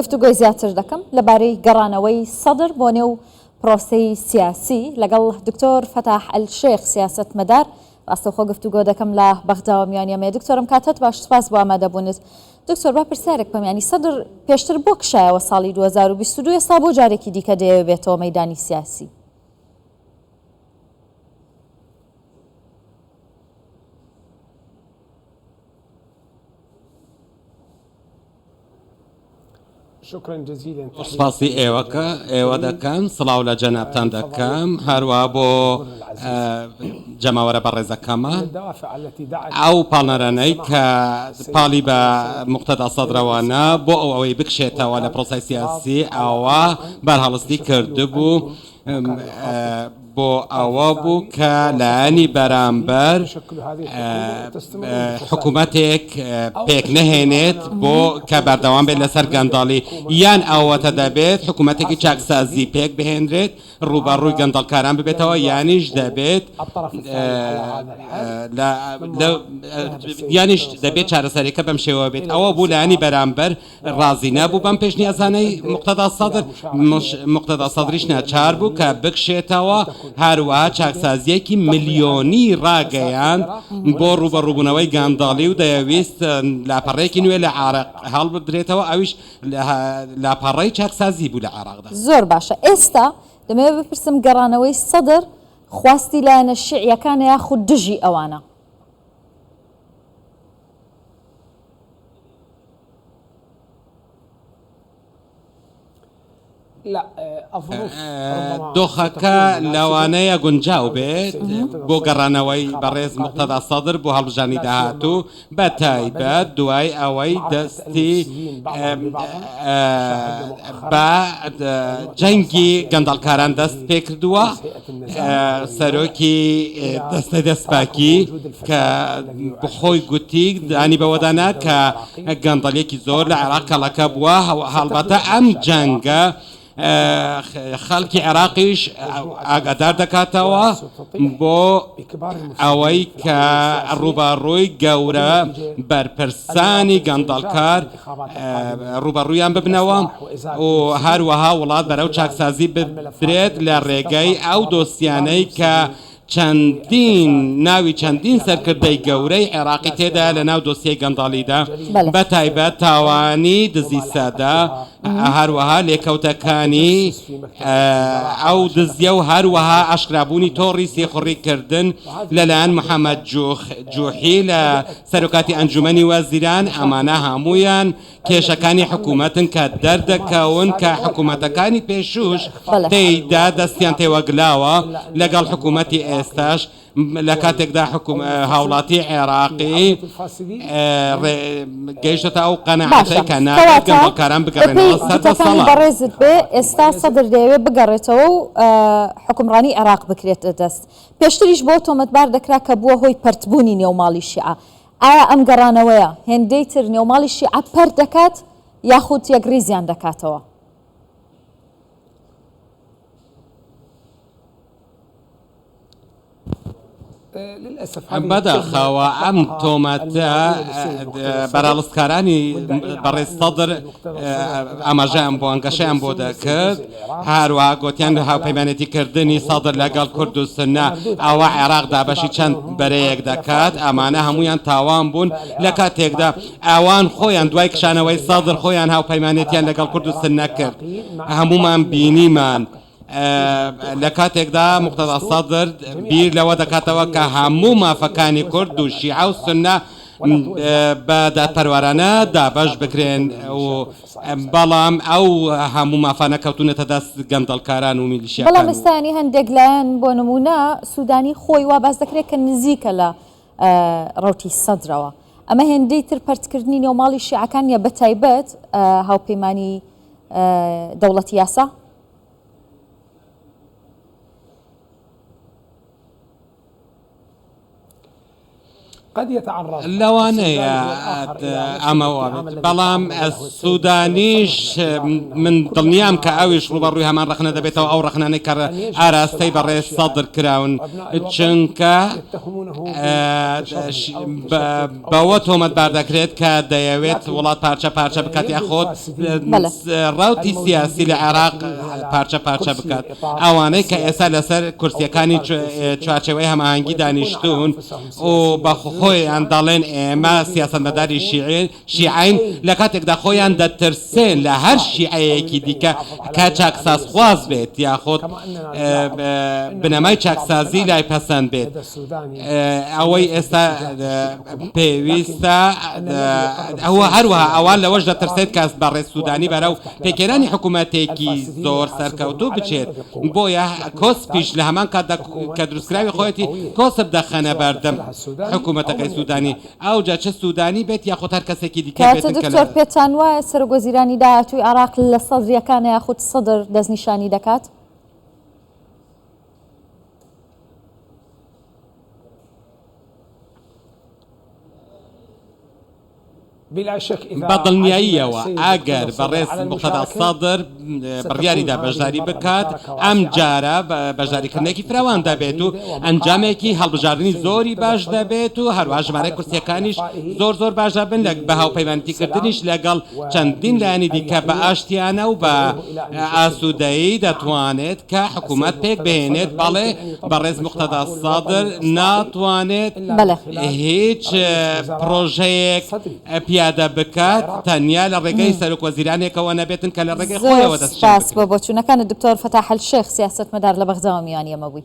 گفتوگۆی زیاتر دەکەم لەبارەی گەڕانەوەی سەدر بۆ نێو پرۆسەی سیاسی لەگەڵ دکتۆر فەتاح ئەلشێخ سیاسەتمەدار ڕاستەوخۆ گفتوگۆ دەکەم لە بەغداوە میوانیەمێ دکتۆرم کاتت باش سپاس بۆ ئامادەبوونت دکتۆر با پرسیارێک بکەم یانی سەدر پێشتر بۆ کشایەوە ساڵی 2022 ئێستا بۆ جارێکی دیکە دەیەوێ بێتەوە مەیدانی سیاسی؟ سپاسی ئێوەکە ئێوە دەکەم سڵاو لە جەنابتان دەکەم هەروە بۆ جەماوەرە بەڕێزەکەمان ئەو پاڵنەرانەی کە پاڵی بە مقتەدا سەدرەوەنا بۆ ئەو ئەوەی بکشێتەوە لە پرۆسای سیاسی ئەوە بەرهەڵستی کردبوو بۆ ئەوە بوو کە لایەنی بەرامبەر حکوومەتێک پێک نەهێنێت بۆ کە بەردەوام بێت لەسەر گەندەڵی یان ئەوەتە دەبێت حکوومەتێکی چاکسازی پێک بهێنرێت ڕووبەڕووی گەندەڵکاران ببێتەوە یانیش دەبێت یانیش دەبێت چارەسەرەکە بەم شێوە بێت ئەوە بوو لایەنی بەرامبەر ڕازی نەبوو بەم پێشنیازانەی موقتەدا سەدر، موقتەدا سەدریش ناچار بوو کە بکشێتەوە، هەروەها چاکسازییەکی ملیۆنی ڕاگەیاند بۆ ڕووبەڕووبوونەوەی گەندەڵی و دەیەویست لاپەڕەیەکی نوێ لە عێراق هەڵبدرێتەوە، ئەویش لاپەڕەی چاکسازی بوو لە عێراقدا. زۆر باشە ئێستا دەمەوێت بپرسم گەڕانەوەی سەدر خواستی لایەنە شیعیەکانە یاخود دژی ئەوانە؟ دۆخەکە لەوانەیە گونجاو بێت بۆ گەڕانەوەی بەڕێز موقتەدا سەدر بۆ هەڵبژاردنی داهاتوو، بە تایبەت دوای ئەوەی دەستی بە جەنگی گەندەڵکاران دەست پێکردووە، سەرۆکی دەستەی دەستپاکی کە خۆی گوتی دانی بەوەدا نا کە گەندەڵیەکی زۆر لە عێراق کەڵەکە بووە، هەڵبەتە ئەم جەنگە خەڵکی عێراقیش ئاگادار دەکاتەوە بۆ ئەوەی کە ڕووبەڕووی گەورە بەرپرسانی گەندەڵکار ڕووبەڕوویان ببنەوە و هەروەها وڵات بەرەو چاکسازی ببرێت لە ڕێگەی ئەو دۆسیانەی کە چەندین ناوی چەندین سەرکردەی گەورەی عێراقی تێدایە لە ناو دۆسیەی گەندەڵیدا بە تایبەت تاوانی دزی سەدە هەروەها لێکەوتەکانی ئەو دزیە و هەروەها ئاشکرابوونی تۆڕی سیخوڕی کردن لەلایەن محەمەد جوحی لە سەرۆکاتی ئەنجومەنی وەزیران ئەمانە هەموویان کێشەکانی حکوومەتن کە دەردەکەون کە حکوومەتەکانی پێشووش تێیدا دەستیان تێوەگلاوە لەگەڵ حکوومەتی ئێستاش لە کاتێکدا هاوڵاتی عێراقی گەیشتە ئەو قەناعەتەی کە نابێت گەندەڵکاران بگەڕێنەوە سەر دەسەڵات. بەڕێزت بێ ئێستا سەدر دەیەوێت بگەڕێتەوە و حوکمڕانی عێراق بکرێتە دەست. پێشتریش بەوە تۆمەتبار دەکرا کە بووە هۆی پەرتبوونی نێوماڵی شیعە. ئایا ئەم گەڕانەوەیە هێندەی تر نێوماڵی شیعە پەرت دەکات یاخود یەکڕیزیان دەکاتەوە؟ بەداخەوە ئەم تۆمەتە بەرەڵستکارانی بەڕێز سەدر ئاماژەیان بۆ ئەنگەشەیان بۆ دەکرد هەروەها گوتیان هاوپەیمانێتی کردنی سەدر لەگەڵ کورد و سوننە ئەوە عێراق دابەشی چەند بەرەیەک دەکات ئەمانە هەمویان تاوان بوون لە کاتێکدا ئەوان خۆیان دوای کشانەوەی سەدر خۆیان هاوپەیمانێتیان لەگەڵ کورد و سوننە کرد هەمومان بینیمان لە کاتێکدا موقتەدا سەدر بیر لەوە دەکاتەوە کە هەموو مافەکانی کورد و شیعە و سوننە بە دادپەروەرانە دابەش بکرێن و بەڵام ئەو هەموو مافانە کەوتوونەتە دەست گەندەڵکاران و میلیشیاکان. بەڵام ئێستا یانی هەندێک لایەن بۆ نموونە سوودانی خۆی وا باس دەکرێت کە نزیکە لە ڕەوتی سەدرەوە ئەمە هێندەی تر پەرتکردنی نێوماڵی شیعەکان نییە بەتایبەت هاوپەیمانی دەوڵەتی یاسا؟ لەوانەیە ئەمە وابێت، بەڵام سوودانیش من دڵنیام کە ئەویش ڕووبەڕووی هەمان ڕەخنە دەبێتەوە، ئەو ڕەخنانەی کە ئاراستەی بەڕێز سەدر کراون، چونکە بەوە تۆمەتبار دەکرێت کە دەیەوێت وڵات پارچە پارچە بکات یاخود ڕەوتی سیاسی لە عێراق پارچە پارچە بکات. ئەوانەی کە ئێستا لەسەر کورسییەکانی چوارچێوەی هەماهەنگی دانیشتوون و بە خۆیان دەڵێن ئێمە سیاسەتمەداری شیعەین، لە کاتێکدا خۆیان دەترسێن لە هەر شیعەیەکی دیکە کە چاکسازخواز بێت یاخود بنەمای چاکسازی لای پەسەند بێت. ئەوەی ئێستا پێویستە ئەوە هەروەها ئەوان لەوەش دەترسێت کە بەڕێز سوودانی بەرەو پێکهێنانی حکوومەتێکی زۆر سەرکەوتوو بچێت، بۆیە کۆسپیش لە هەمان کاتدا کە دروستکراوی خۆیەتی کۆسپ دەخەنە بەردەم حکوومەتەکەی سوودانی، ئەوجا چ سوودانی بێت یاخود هەر کەسێکی دیکە کەواتە بێتن کە دکتۆر لە. پێتان وایە سەرۆکوەزیرانی داهاتووی عێراق لە سەدرییەکانە یاخود سەدر دەستنیشانی دەکات؟ بە دڵنیاییەوە ئەگەر بەڕێز موقتەدا سەدر بڕیاریدا بەشداری بکات، ئەمجارە بەشداریکردنێکی فراوان دەبێت و ئەنجامێکی هەڵبژاردنی زۆری باش دەبێت و هەروەها ژمارەی کورسییەکانیش زۆر زۆر باش دەبن بە هاوپەیمانێتیکردنیش لەگەڵ چەندین لایەنی دیکە بە ئاشتیانە و بە ئاسوودەیی دەتوانێت کە حکوومەت پێک بهێنێت، بەڵێ بەڕێز موقتەدا سەدر ناتوانێت هیچ پڕۆژەیەک پیادە بکات تەنیا لە ڕێگەی سەرۆک وەزیرانێکەوە نەبێتن کە لە ڕێگەی زۆر خۆیەوە دەستنیشان سوپاس بۆ بکرێت. بۆچوونەکانت دکتۆر فەتاح ئەلشێخ سیاسەتمەدار لە بەغداوە میوانی ئێمە بووی.